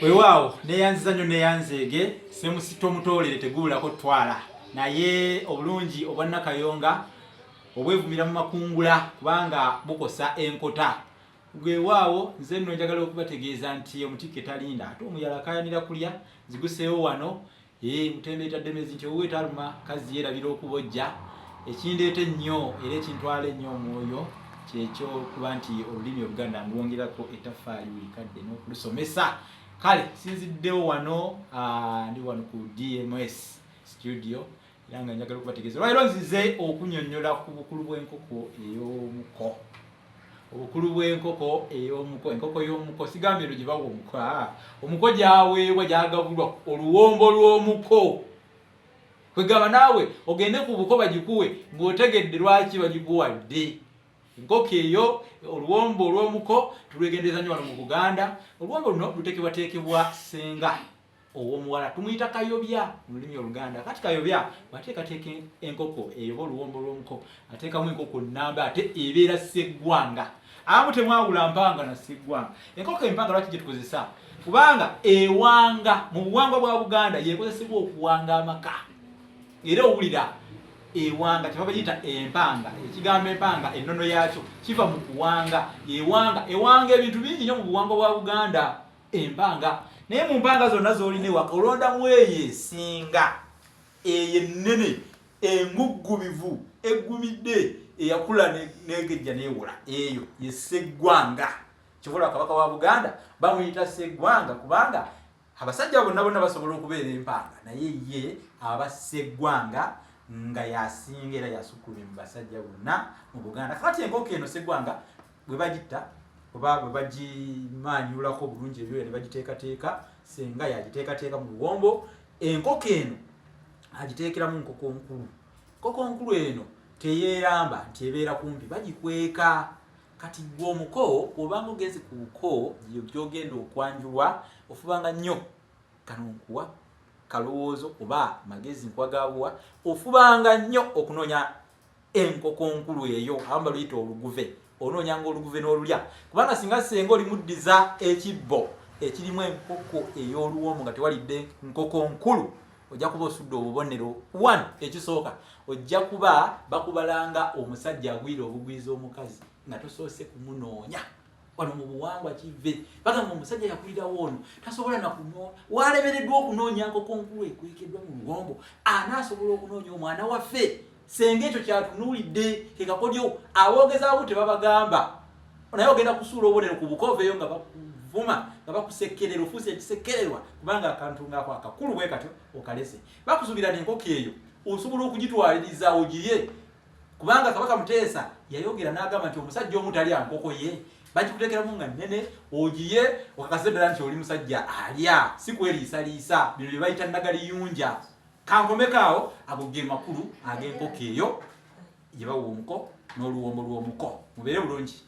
Weewaawo neeyanziza nnyo neeyanzeege semusito omutoolere tegubulako twala naye obulungi obwa Nakayonga obwevumira mu makungula kubanga bukosa enkota. Weewaawo nze nno njagala okubategeeza nti omutikke talinda ate omuyala akaayanira kulya nziguseewo wano. Ee, Mutembeeta Ddemezi nti owuwe taluma kazzi yeerabira okubojja. Ekindeeta ennyo era ekintwala ennyo omwoyo kyekyokuba nti olulimi Oluganda ndwongerako ettaffaali buli kadde n'okulusomesa. Kale sinziddewo wano, ndi wano ku DMS studio era nga njagala okubategeeza olwaleero nzize okunyonnyola ku bukulu bw'enkoko ey'omuko. Obukulu bw'enkoko ey'omuko, enkoko y'omuko sigamba eno gye bawa omuko, aa omuko gy'aweebwa gy'agabulwa oluwombo lw'omuko. Kwegamba naawe ogende ku buko bagikuwe ng'otegedde lwaki bagikuwadde. Enkoko eyo oluwombo olw'omuko tulwegendereza nnyo wano mu Buganda. Oluwombo luno luteekebwateekebwa ssenga ow'omuwala tumuyita kayobya mu lulimi Oluganda. Kati kayobya bw'ateekateeka enkoko eyo oba oluwombo lw'omuko ateekamu enkoko nnamba ate ebeera sseggwanga. Abamu temwawula mpanga na sseggwanga. Enkoko empanga lwaki gye tukozesa? Kubanga ewanga mu buwangwa bwa Buganda yeekozesebwa okuwanga amaka. Era owulira ewanga kyeva bagiyita empanga. Ekigambo empanga ennono yaakyo kiva mu kuwanga. Ewanga ewanga ebintu bingi nnyo mu buwangwa bwa Buganda. Empanga naye mu mpanga zonna z'olina ewaka olondamu eyo esinga, eyo ennene, enguggumivu, eggumidde, eyakula n'egejja n'ewola, eyo ye sseggwanga. Kyova olaba Kabaka wa Buganda bamuyita Sseggwanga kubanga abasajja bonna bonna basobola okubeera empanga naye ye aba Sseggwanga nga y'asinga era y'asukkulumye mu basajja bonna mu Buganda. Kakati enkoko eno Sseggwanga bwe bagitta oba bwe bagimaanyulako obulungi ebyoya ne bagiteekateeka, ssenga y'agiteekateeka mu luwombo. Enkoko eno agiteekeramu nkoko nkulu. Nkoko nkulu eno teyeeramba nti ebeera kumpi, bagikweka. Kati ggwe omuko bw'obanga ogenze ku buko gy'ogenda okwanjulwa, ofubanga nnyo, kano nkuwa kalowoozo oba magezi nkuwa gabuwa, ofubanga nnyo okunoonya enkoko nkulu eyo, abamu baluyita oluguve, onoonyanga oluguve n'olulya, kubanga singa ssenga olimuddiza ekibbo ekirimu enkoko ey'oluwombo nga tewalidde nkoko nkulu, ojja kuba osudde obubonero. One, ekisooka ojja kuba bakubalanga omusajja agwira obugwiza omukazi nga tosoose kumunoonya. Wano mu buwangwa kive bagamba omusajja yakulirawo ono tasobola nakuno walemereddwa okunoonya nkoko nkulu ekwekeddwa mu luwombo, anaasobola okunoonya omwana waffe? Senga ekyo kyatunuulidde ke kakodyo aboogezaamu tebabagamba, naye ogenda kusuula obubonero ku buko oveeyo nga bakuvuma nga bakusekerera, ofuuse ekisekererwa kubanga akantu ngaako akakulu bwe katyo okalese. Bakusuubira n'enkoko eyo osobola okugitwaliriza ogirye, kubanga Kabaka Muteesa yayogera n'agamba nti omusajja omu talya nkoko ye. Bagikuteekeramu nga nnene ogiye okakase ddala nti oli musajja alya, si kweriisaliisa bino bye bayita nagaliyunja. Kankomeko awo, ago ge makulu ag'enkoko eyo gye bawa omuko n'oluwombo lw'omuko. Mubeere bulungi.